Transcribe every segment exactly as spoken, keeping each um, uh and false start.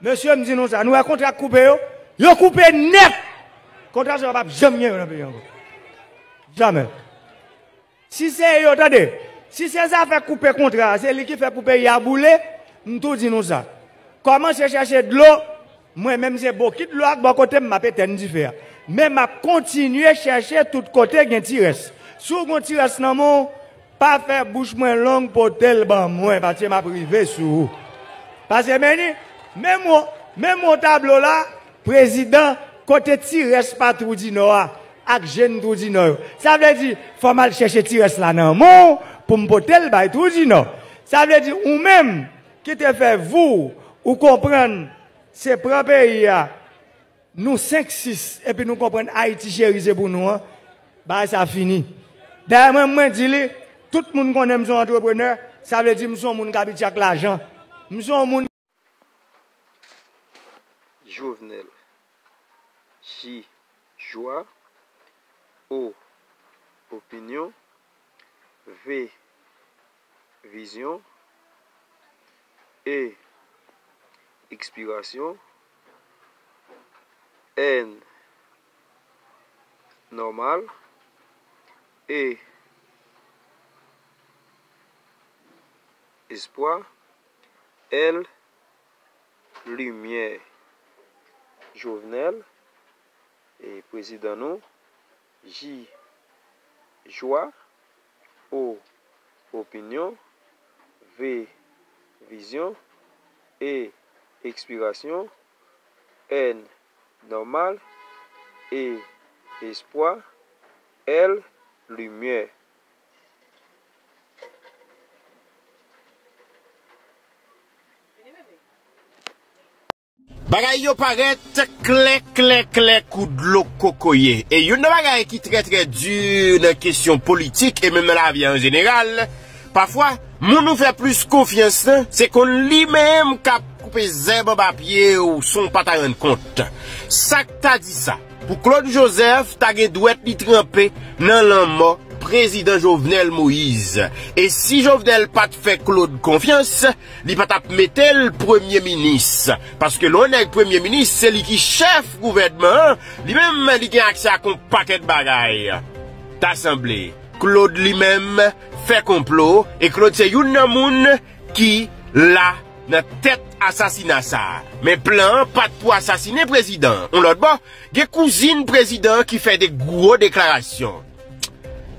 Mesye, m di nou sa, nou wè kontra k koupe yo? Yo koupe nèt! Kontra sa yo p ap janm gen yo nan peyi ankò. Jamè. Si se yo, tande, si se zafè koupe kontra a, se li ki fè pou peyi a boule, m tou di nou sa. Kòmanse chèche dlo, mwen menm se bokit dlo ak bò kote m, m ap etenn dife a. Men m ap kontinye chèche tout kote gen ti rès. Si w gon ti rès nan men w, pa fè bouch mwen long, pote l ban mwen, paske m ap rive sou ou. Paske men ni, menm w, menm w tablo la, prezidan, kote ti rès pa Twou di Nò a, ak jenn Twou di Nò yo. Sa vle di, fò m al chèche ti rès la nan men w pou m pote l bay Twou di Nò. Sa vle di, ou menm ki te fè vou, ou konprann, se pran peyi a, nou senk sis, epi nou konprann Ayiti cheri se pou nou an, bagay sa fini. Dayè mwen, mwen di li, tout moun konnen m se yon antreprenè, sa vle di m se yon moun k abitye ak lajan. M se yon moun Jovenel. J, joie. O, opinion. V, vision. E, inspiration. N, normal. E, espoir. L, limyè. Jovenel, e, prezidan nou. J, joie. O, opinion. V, vision. E, inspiration. N, normal. E, espoir. L, limyè. Bagay yo parèt klè klè klè kou dlo kokoye. E youn nan bagay ki trè trè di nan kesyon politik e menm nan lavi an jeneral, pafwa, moun ou fè plis konfyans lan, se konn li menm k ap koupe zèb anba pye w san w pa ta rann kont. Sa k ta di sa? Pou Claude Joseph ta gen dwèt li tranpe nan lanmò prezidan Jovenel Moïse. E si Jovenel pa t fè Claude konfyans, li pa t ap mete l premye minis. Paske lè yon nèg premye minis, se li ki chèf gouvènman an, li menm li gen aksè ak yon pakèt bagay. Ta sanble, Claude li menm fè konplo, e Claude se youn nan moun ki la nan tèt asasina sa a. Men plan an pa t pou asasinen prezidan an. Yon lòt bò, gen kouzin prezidan an ki fè de gwo deklarasyon.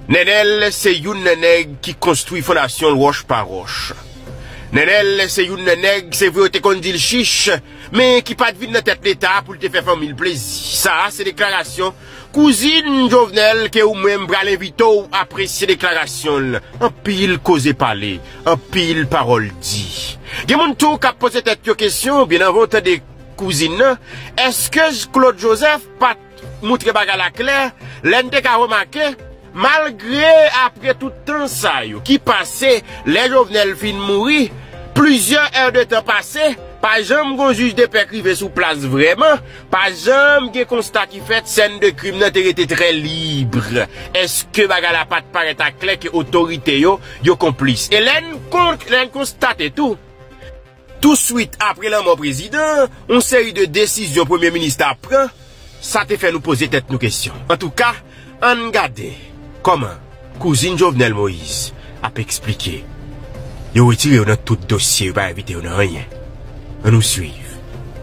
Nènèl se youn nan nèg ki konstwi fondasyon l wòch pa wòch. Nènèl se youn nan nèg, se vre yo te konn di l chich, men ki pa t vin nan tèt Leta pou l te fè fanmi l plezi. Sa a se deklarasyon kouzin Jovenel ke ou menm pral envite w apresye deklarasyon l. Anpil koze pale, anpil pawòl di. Gen moun tou k ap poze tèt yo kesyon, byen anvan w tande kouzin nan, èske Claude Joseph pa t moutre bagay la klè, lè n te ka remake, malgre apre tout tan sa yo ki pase, lè Jovenel fin mouri, plizyè èdtan pase, pa janm gon jij de pè k rive sou plas vrèman, pa janm gen konsta ki fèt, sèn de krim nan te rete trè lib. Èske bagay la pa t parèt aklè ke otorite yo, yo konplis? E lè n kon, lè n konstate tou, touswit apre lanmò prezidan an, yon seri de desizyon premye minis la pran, sa te fè nou poze tèt nou kesyon. Antouka, ann gade kòman kouzin Jovenel Moïse ap eksplike yo retire yo nan tout dosye, yo pa envite yo nan anyen. Ann nou swiv.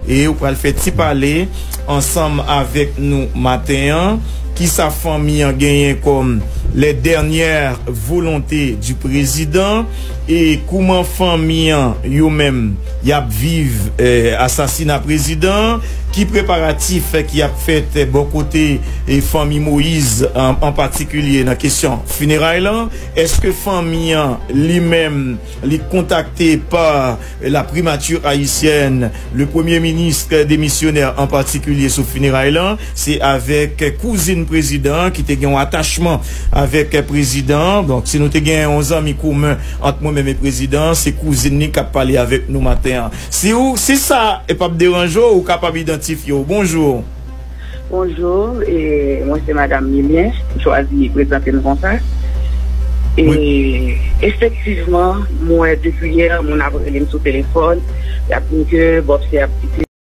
E ou pral fè ti pale ansanm avèk nou maten an. Kisa fanmi an genyen kòm les dernières volontés du président? E kouman fanmi an yo menm y ap viv eh, asasina prezidan an? Ki preparatif ki ap fèt bò kote eh, fanmi Moyiz an, an patikilye nan kesyon fineray lan? Èske fanmi an li menm li kontakte pa la primature haïtienne, le premye minis demisyonè an patikilye sou fineray lan, se avèk kouzin prezidan an ki te gen yon atachman avèk prezidan an. Donk, si nou te gen yon zanmi komen ant mwen menm e prezidan an, se kouzin li k ap pale avèk nou maten an. Si w, si sa p ap deranje w, ou kapab idantifye w. Bonjou. Bonjou, e mwen se Madanm Mimyen, m chwazi prezante m konsa. E efektivman, m wè depi yè, moun ap rele m sou telefòn, y ap di m ke Bob se ap kite.